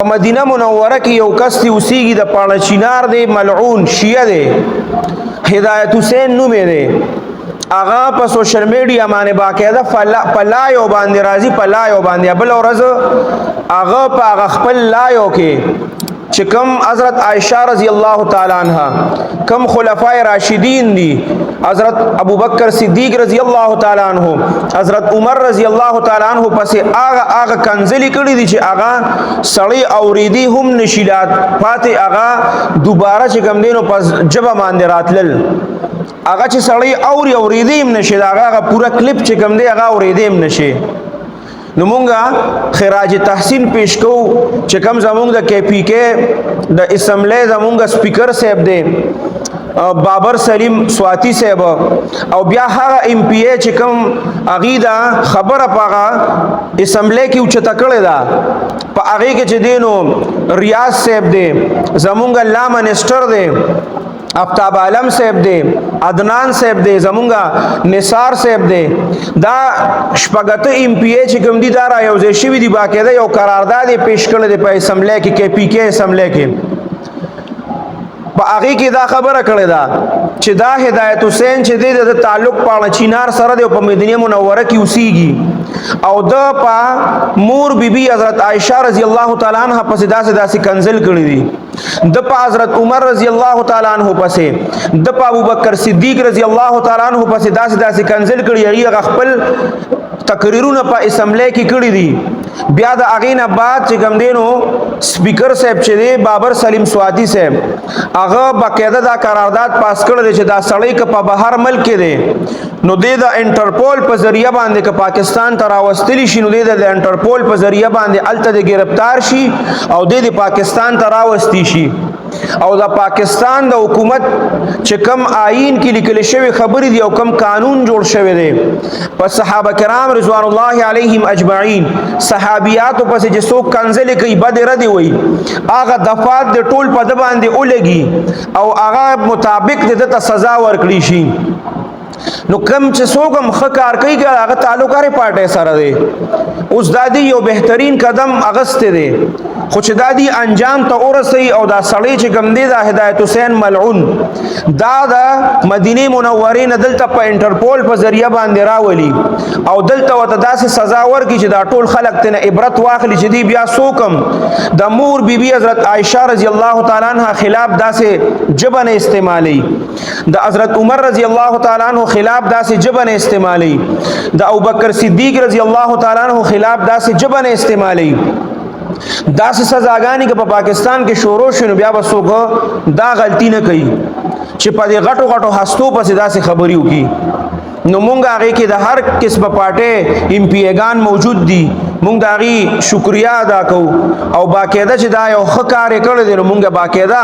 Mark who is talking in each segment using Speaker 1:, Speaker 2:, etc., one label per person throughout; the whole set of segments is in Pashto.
Speaker 1: په مدینه منوره کې یو کس دی اوسېږي، د پاړه چینار دی، ملعون شیعه دی، هدایت حسین نوم یې دی. هغه په سوشل میډیا باندې باقاعده په لایو باندې راځي، په لایو باندې. بل ورځ هغه په هغه خپل لایو کې چې کوم حضرت عائشہ رضی الله تعالی عنها، کوم خلفای راشدین دي، حضرت ابوبکر صدیق رضی الله تعالی عنہ، حضرت عمر رضی الله تعالی عنہ پسې هغه هغه کنزلی کړی دي چې هغه سړی اوریدي هم نشیلات پاتې، هغه دوباره چې کوم دینو پس جبه باندې راتلل، هغه چې سړی اوري اوریدي هم نشي، دا هغه پورا کلیپ چې کوم دی هغه اوریدي هم نشي. نو مونږه خراج تحسین پیش کو چې کم زمونږ د کې پی کې د اسمبلی زمونږ سپیکر صاحب دی بابر سلیم سواتی صاحب، او بیا هغه ایم پی ای چې کوم اغي دا خبره پاغه اسمبلی کې اوچته کړې ده، په هغه کې چې دینو ریاض صاحب دی، زمونږ لا منسٹر دی افتاب عالم صاحب دی، عدنان صاحب دی، زمونږه نثار صاحب دی، دا شپږته ایم پی ای چې کوم دي دا را یو ځای شوي دي، باقاعده یو قرارداد یې پیش کړی دی په اسمبلی کې، کې پی کې اسمبلی کې. په هغه کې دا خبره کړې ده چې دا هدایت حسین چې دی د تعلق پاړه چینار سره دی، په مدینه منوره کې اوسېږي، او د په مور بیبي بی حضرت عائشہ رضی الله تعالی عنها پسې داسې داسې کنزل کړی دي، د په حضرت عمر رضی الله تعالی عنہ پسې، د په ابوبکر صدیق رضی الله تعالی عنہ پسې داسې داسې کنزل کړي. هغه خپل تقریرونه په اسمبلی کې کړی دي. بیا د هغې نه بعد چې کوم دی نو سپیکر صاحب چې دی بابر سلیم سواتی صاحب، هغه باقاعده دا قرارداد پاس کړی دی چې دا سړی که په بهر ملک کې دی نو دی د انټرپول په ذریعہ باندې که پاکستان ته راوستلی شي، نو دی د انټرپول په ذریعہ باندې هلته د گرفتار شي او دی د پاکستان ته راوستی شي، او د پاکستان د حکومت چې کم آئین کې لیکل شوی خبرې دي او کم قانون جوړ شوی دی، په صحابه کرام رضوان الله علیهم اجمعین، صحابیاتو پسې چې څوک کنځلې کوي، بد رد وي، هغه دفعات د ټول په د باندې ولګي او هغه مطابق د ته سزا ورکړي شي. نو کم چې څوک هم ښه کار کوي، هغه تعلق هرې پارټۍ سره دی. اوس دا دی یو بهترین قدم اغستی دی، خو چې دا دی انجام ته ورسي او دا سړی چې کوم دی، دا هدایت حسین ملعون، دا د مدینه منورې نه دلته په انټرپول په ذریعہ باندې راولي او دلته ورته داسې سزا ورکړي چې دا ټول خلک ترې عبرت واخلي چې دی بیا څوک هم د مور بیبي حضرت عائشه رضی الله تعالی عنها خلاف داسې ژبه نه استعمالوي، د حضرت عمر رضی الله تعالی عنہ خلاف داسې ژبه نه استعمالي، د ابوبکر صدیق رضی الله تعالی عنہ خلاف داسې ژبه نه استعمالي. داسې سزاګانې که په پاکستان کې شروع شي، نو بیا به څوک دا غلطي نه کوي چې په دې غټو غټو هستو پسې داسې خبرې وکړي. نو مونږ هغه کې د هر قسمه پارټي ایم پی ایګان موجود دي، مونږ د هغې شکریا ادا کوو، او باقاعده چې دا یو ښه کار یې کړی دی، نو مونږ باقاعده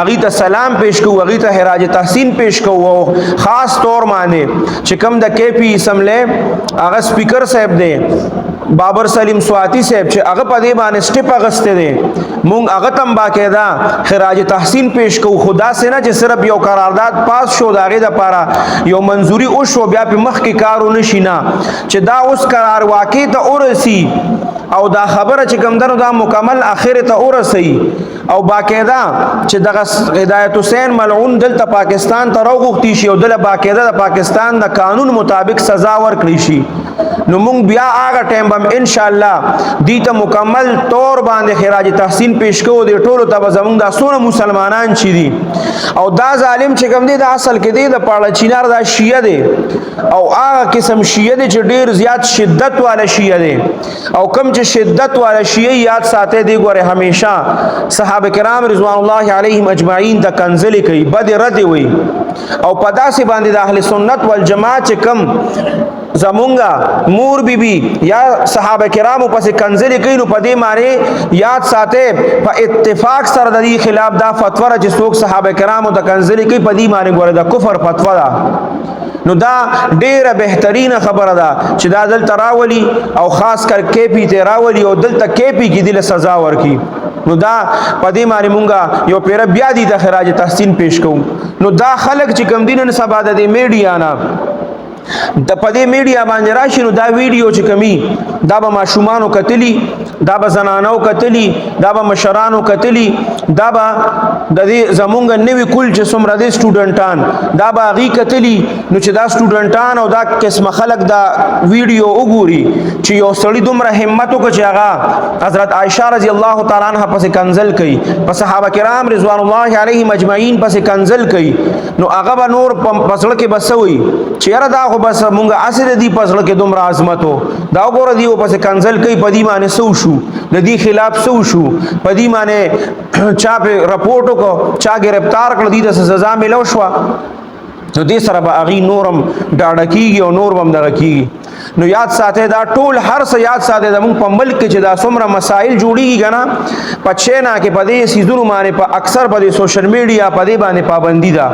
Speaker 1: هغې ته سلام پیش کوو، هغې ته خراج تحسین پیش کوو. او خاص طور باندې چې کوم د کې پی اسمبلی هغه سپیکر صاحب دی بابر سلیم سواتی صاحب، چې هغه په دې باندې سټپ اغسته دی، مونږ هغه تم باقاعده خراج تحسین پیش کوو. خدا سه نه چې صرف یو قرارداد پاس شو، د هغې دپاره یو منظوري وشو، بیا په مخ کې کار ونشي. نه، چې دا اوس قرار واقع ته ورسي او دا خبره چې کوم درنو دا مکمل اخر ته ورسي او باقاعده چې دغه هدایت حسین ملعون دلته پاکستان ته راوغوښتي شي او دله باقاعده د پاکستان د قانون مطابق سزا ورکړي شي، نو مونږ بیا هغه ټایم بم ان شاء الله دی ته مکمل طور باندې خراج تحسین پیش کوو. د ټولو ته به زمونږ دا څونه مسلمانان چې دي، او دا ظالم چې کوم دی، دا اصل کې دی د پاړه چینار دا شیعه دی، او هغه قسم شیعه دی چې ډیر زیات شدت والا شیعه دی، او کم چې شدت والا شیعه یاد ساته دی ګوره همیشه صحابه کرام رضوان الله علیهم اجمعین ته کنزل کوي، بد رد وي، او په داسې باندې د اهل سنت والجماعت چې کم زمونږه مور بی بی یا صحابه کرامو پسې کنزلې کوي، نو په دې معنی یاد ساته په اتفاق سره د دې خلاف دا فتوا چې څوک صحابه کرامو ته کنزلې کوي، په دې معنی ګوره دا کفر فتوا ده. نو دا ډیره بهترینه خبره ده چې دا دلته راولي او خاص کر کې پی ته راولي او دلته کې پی کې دله سزا ورکي. نو دا په دې معنی مونږه یو پیر بیا دي د خراج تحسین پیش کوو. نو دا خلک چې کم دین سبا د میډیا نه د په دې میډیا باندې راشي، نو دا ویډیو چې کمی دا به ماشومانو کتلی، دا به زنانو کتلی، دا به مشرانو کتلی، دا به د دې زمونږ نوی کول چې څومره دي سټوډنټان، دا به هغې کتلی. نو چې دا سټوډنټان او دا قسمه خلک دا ویډیو وګوري چې یو سړي دومره همت وکړي چې هغه حضرت عائشه رضی الله تعالی عنها پسې کنزل کوي، په صحابه کرام رضوان الله علیهم اجمعین پسې کنزل کوي، نو هغه به نور په زړه کې بسوي چې یاره دا خو بس مونږ اسې د دې په زړه کې دومره عظمت وو، دا وګوره دی پسې کنزل کوي، په دې باندې سو شو، د دې خلاف سو شو، په دې باندې چا په رپورټ وکړو، چا گرفتار کړ، دې د سزا ملو شو. نو دې سره به اغي نورم ډاډه کیږي او نور هم دغه کیږي. نو یاد ساته، دا ټول هر څه یاد ساته. زموږ په ملک کې چې دا څومره مسائل جوړیږي کنه، په چینا کې په دې سیزونو باندې، په اکثر په دې سوشل میډیا په دې باندې پابندي ده.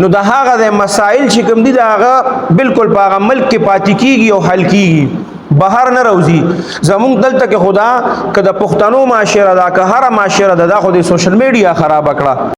Speaker 1: نو د هغه د مسائل چې کوم دي، دا هغه بالکل په هغه ملک کې پاتې کیږي او حل کیږي، بهر نه روزي. زمونږ دلته کې خدا که د پښتنو معاشره ده که هر معاشره ده، دا خو د سوشل میډیا خراب کړه.